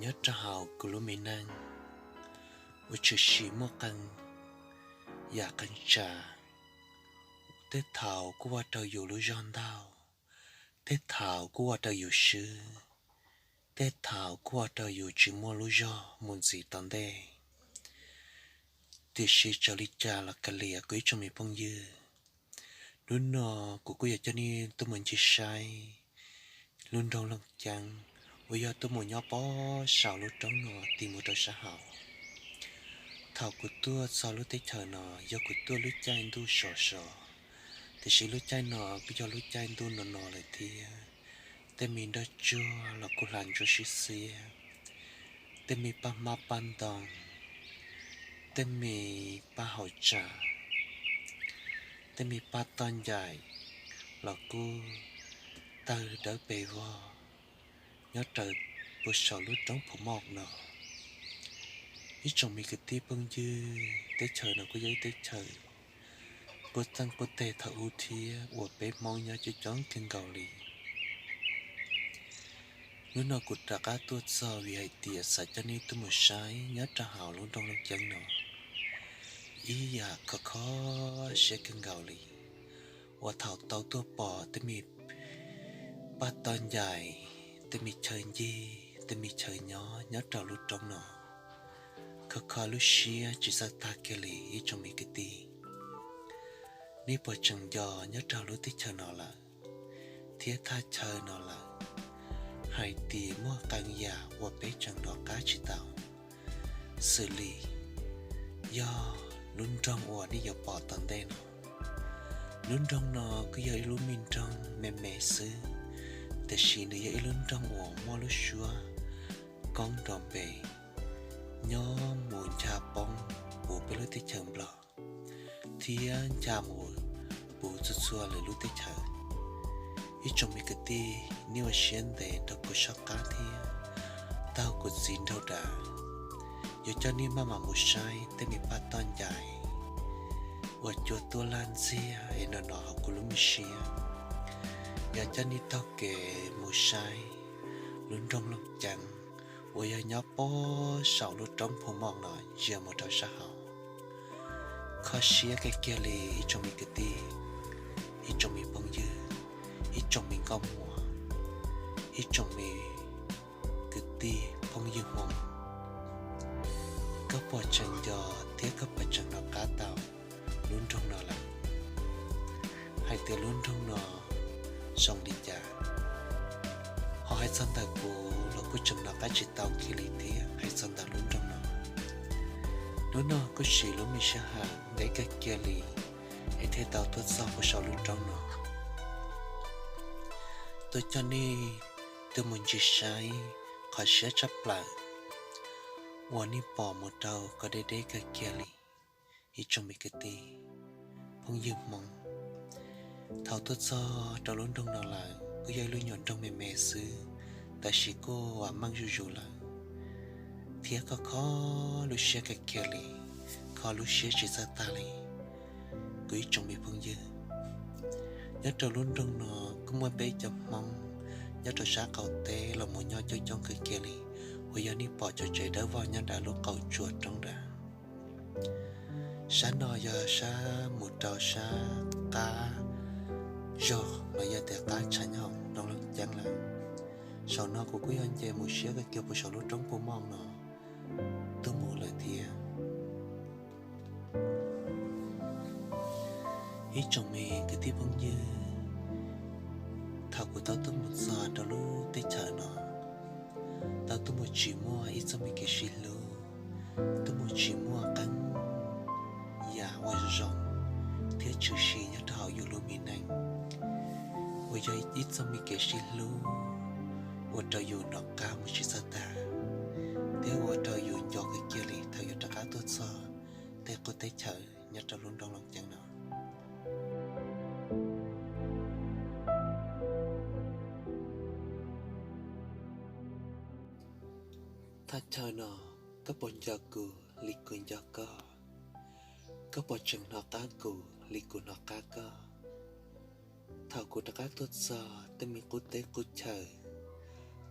Nyob rau hauv kuv lub me neej, ua tshwm sim muaj qee yam qee tsav, tej thaum kuj ua rau yus lub zog ntau, tej thaum kuj ua rau yus swb, tej thaum kuj ua rau yus tsis muaj lub zog mus ntxiv tom ntej. Tiam sis txawm li cas los kav liam kuv ib tsoom me phooj ywg, hnub no kuv kuj yuav coj nej tuaj mus ncig saib lub nroog Looj Ceeb uas yog tuaj mus nyob pob saum lub roob no tig mus rau sab hauv. Thaum kuv tuaj txog lub teb chaws no yog kuv tuaj lub caij ntuj sov sov, tiam sis lub caij no kuj yog lub caij ntuj no no lawm thiab. Tej me nroj tsuag los kuj hla ntsuab sib xiab, tej me paj hmab paj ntoo, tej me paj hauv tsav, tej me paj toj ncaim los kuj tawg dawb pes vog nyob raws puag saum lub roob Phu Moj no. Ib tsoom me kwv tij phooj ywg, teb chaws no kuj yog ib teb chaws quj txeeg quj teg thaum ub thiab uas peb Hmoob nyob coob coob kawg nkaus li. Hnub no kuv rov qab tuaj txog vim hais tias xav coj nej tuaj mus saib nyob rau hauv lub nroog Looj Ceeb no ib yam khov kho siab kawg nkaus li, uas thaum tau tuaj pom tej me paj toj ncaim, tej me chaw ncig, tej me chaw nyob nyob rau lub roob no, khov kho lub siab tsis txawj tag kiag li ib tsoom me kwv tij. Nej puas tseem nco nyob rau lub teb chaws no lawm thiab thaj chaw no lawm, hais tias muaj qee yam uas peb tseem nov qab tsis tau, xws li yog lub nroog uas nej yuav pom tom ntej no. Lub nroog no kuj yog ib lub me nroog me me xwb, tiam sis nws yog ib lub nroog uas muaj lub suab koob nrov npe nyob mus ncha poob puv peb lub teb chaws Nplog thiab ncha mus puv txhua txhua lwm lub teb chaws. Ib tsoom me kwv tij, nej ua siab ntev rau kuv soj qab thiab taug kuv txiv nraug dav, yuav coj nej maj mam mus saib tej me paj toj ncaim uas cua tuaj laj ntxiag es no no hauv kuv lub me siab. Yuav coj nej taug kev mus saib lub nroog Looj Ceeb uas yog nyob pob saum lub roob Phu Moj no ntsia mus rau sab hauv. Kho siab kawg kiag li ib tsoom me kwv tij, ib tsoom me phooj ywg, ib tsoom me nkauj muam, ib tsoom me kwv tij phooj ywg Hmoob, koj puas tseem nco thiab koj puas tseem nov qab tau lub nroog no lawm? Hais tias lub nroog no zoo li cas, ho hais txog ntawm kuv los kuj tseem nov qab tsis tau kiag li thiab hais txog ntawm lub nroog no. Hnub no kuj siv lub me sij hawm ntev kawg kiag li es thiaj tau tuaj txog puag saum lub roob no, tuaj coj nej tuaj mus ncig saib qhov siab tshaj plaws uas nej pom mus rau kom deb deb kawg kiag li ib tsoom me kwv tij phooj ywg Hmoob. Thaum tuaj txog rau lub nroog no lawm kuj yog ib lub nyuam nroog me me xwb, tab sis kuj vam meej zuj zus lawm, thiab kho kho lub siab kawg kiag li, kho lub siab tsis txawj tag li kuv ib tsoom me phooj ywg. Nyob rau lub nroog no kuj muaj peb cov Hmoob nyob rau sab qaum teb los mus nyob coob coob kawg kiag li, uas yog nej pom cov tsev dawb vog nyob nram lub qaum tsuas roob nrad. Sab no yog sab mus rau sab qab zog los yog tias qab tshav nyob hauv nroog Looj Ceeb lawm. Saum no kuv kuj yog nce mus siab kawg kiag puag saum lub roob Phu Moj no tuaj mus lawm thiab. Ib tsoom me kwv tij phooj ywg, thaum kuv tau tuaj mus txog rau lub teb chaws no, tau tuaj mus tsis muaj ib txoj me kev sib hlub, tuaj mus tsis muaj qee yam uas zoo thiab tshwm sim nyob rau hauv yus lub me neej, uas yog ib txoj me kev sib hlub ua rau yus nov qab mus tsis txawj tag, thiab ua rau yus nco kawg kiag li thaum yus rov qab tuaj txog tej qub teb chaws nyob rau lub nroog Looj Ceeb no. Thaj chaw no, koj puas nco kuv li kuv nco koj? Koj puas tseem hnov qab kuv li kuv hnov qab koj? Thaum kuv rov qab tuaj txog tej me qub teb qub chaw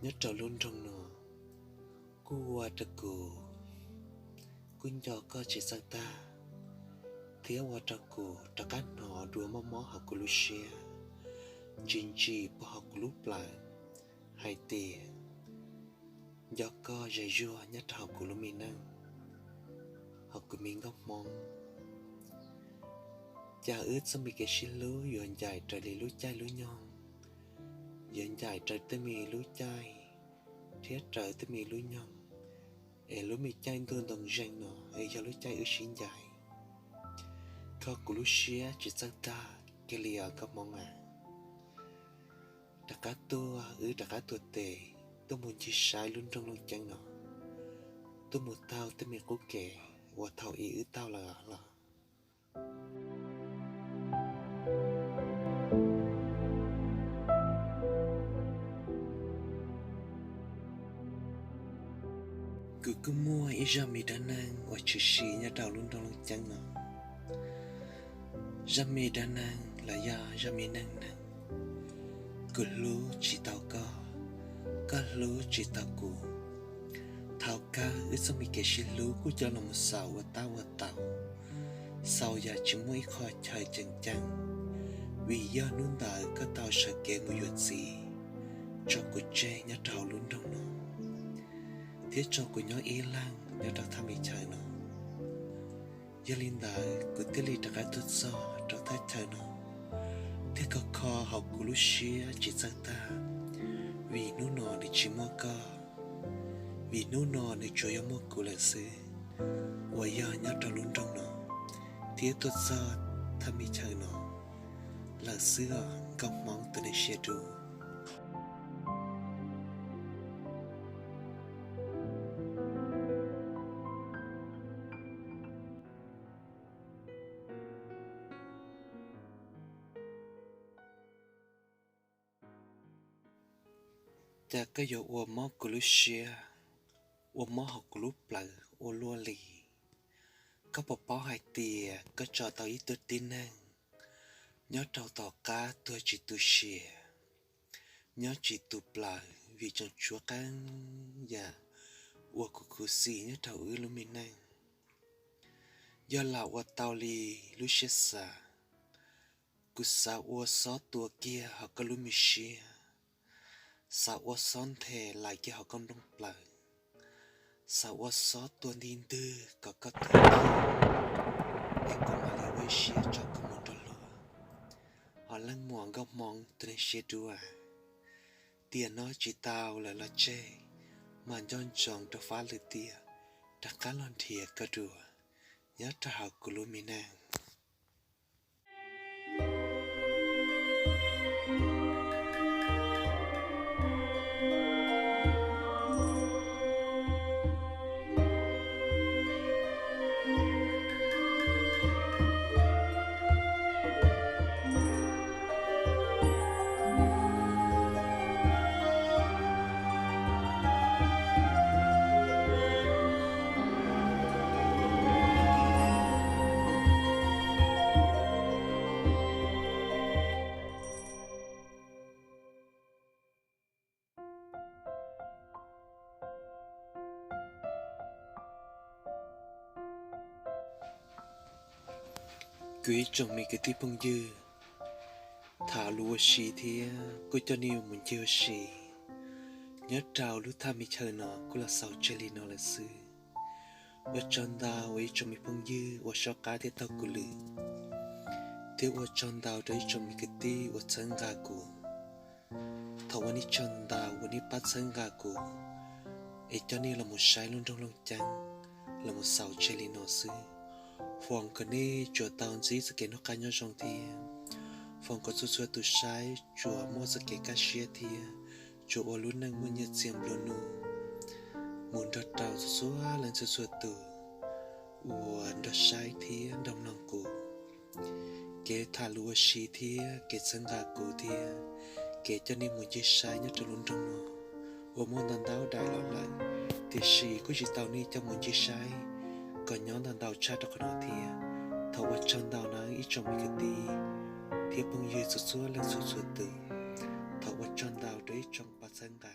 nyob rau lub nroog no, Kuj ua rau kuv kuj nco koj tsis txawj tag, thiab ua rau kuv rov qab hnov dua mob mob hauv kuv lub siab, ntsim ntsim puag hauv kuv lub plawv hais tias nco koj ze zuag nyob rau hauv kuv lub me neej, hauv kuv me nkauj Hmoob. Cas wb txoj me kev sib hlub yuav ncaim raws li lub caij lub nyoog, yuav ncaim raws tej me lub caij thiab raws tej me lub nyoog, es lub me caij ntuj ntoo zeeg no es yog lub caij wb sib ncaim. Kho kuv lub siab tsis txawj tag kiag li os nkauj Hmoob a. Rov qab tuaj, wb rov qab tuaj tes tuaj mus ncig saib lub nroog Looj Ceeb no, tuaj mus taug tej me qub kev uas thaum ub wb taug lawm los. Kuv kuj muaj ib zaj me dab neeg uas tshwm sim nyob rau lub nroog Looj Ceeb no. Zaj me dab neeg los yog zaj me neej neeg, kuv hlub tsis tau koj, koj hlub tsis tau kuv. Thaum kawg wb txoj me kev sib hlub kuj coj los mus xaus ua tab ua tau, xaus yam tsis muaj ib qho chaw tseem ceeb, vim yog hnub ntawd koj tau sawv kev mus yuav txiv tso kuv tseg nyob rau hauv lub nroog no, thiab tso kuv nyob ib leeg nyob rau thaj me chaw no. Yog li ntawd kuv thiaj li rov qab tuaj txog rau thaj chaw no, thiab kho kho hauv kuv lub siab tsis txawj tag, vim hnub no nws tsis muaj koj, vim hnub no nws tsuas yog muaj kuv lawm xwb, uas yog nyob rau lub nroog no, thiab tuaj txog thaj me chaw no lawm xwb os nkauj Hmoob tus neeg siab dub. Cas koj yuav ua mob kuv lub siab, ua mob hauv kuv lub plawv ua luaj li. Koj puas paub hais tias koj tso tau ib tug tib neeg nyob rau tom qab tuag tsis tu siav, nyob tsis tu plaws vim tseem tshuav qee yam uas khuv khuv xim nyob rau wb lub me neej. Yog lam ua tau li lub siab xav, kuv xav ua xob tua kiag hauv koj lub me siab, xav ua xob nthe lais kiag hauv koj nplooj plawv, xav ua xob tua nti ntwg kom koj tuag kiag, es kuv mam li ua ib siab tso koj mus nrog luag. Ho leej muam nkauj Hmoob tus neeg siab dub, tiam no tsis tau lawm los tseg, mas nco ntsoov rau fab lwm tiam rov qab los nrhiav koj dua nyob rau hauv kuv lub me neej. Kuv ib tsoom me kwv tij phooj ywg, tham lus ua si thiab kuj coj nej mus ncig ua si nyob rau lub thaj me chaw no kuj los xaus tseg li no lawm xwb. Ua tsaug ntau uas ib tsoom me phooj ywg uas soj qab thiab taug kuv lwm, thiab ua tsaug ntau rau ib tsoom me kwv tij uas txhawb nqa kuv. Thov ua nej tsaug ntau uas nej pab txhawb nqa kuv, es coj nej los mus saib lub nroog Looj Ceeb los mus xaus tseg li no xwb. Foom kom nej tsuas tau ntsib txoj kev noj qab nyob zoo thiab foom kom txhua txhua tus saib tsuas muaj txoj kev kaj siab thiab tsuas ua lub neej muaj nyiaj txiag nplua nuj mus nrog rau txhua txhua leej txhua txhua tus uas nrog saib thiab nrog mloog kuv kev tham lus ua si thiab kev txhawb nqa kuv thiab kev coj nej mus ncig saib nyob rau lub nroog no uas muaj ntau ntau daim los lawm, tiam sis kuj tsis tau nej coj mus ncig saib kom nyob ntau ntau tshaj rau qhov no thiab. Thov ua tsaug ntau na ib tsoom me kwv tij thiab phooj ywg txhua txhua leej txhua txhua tus. Thov ua tsaug ntau rau ib tsoom pab txhawb nqa.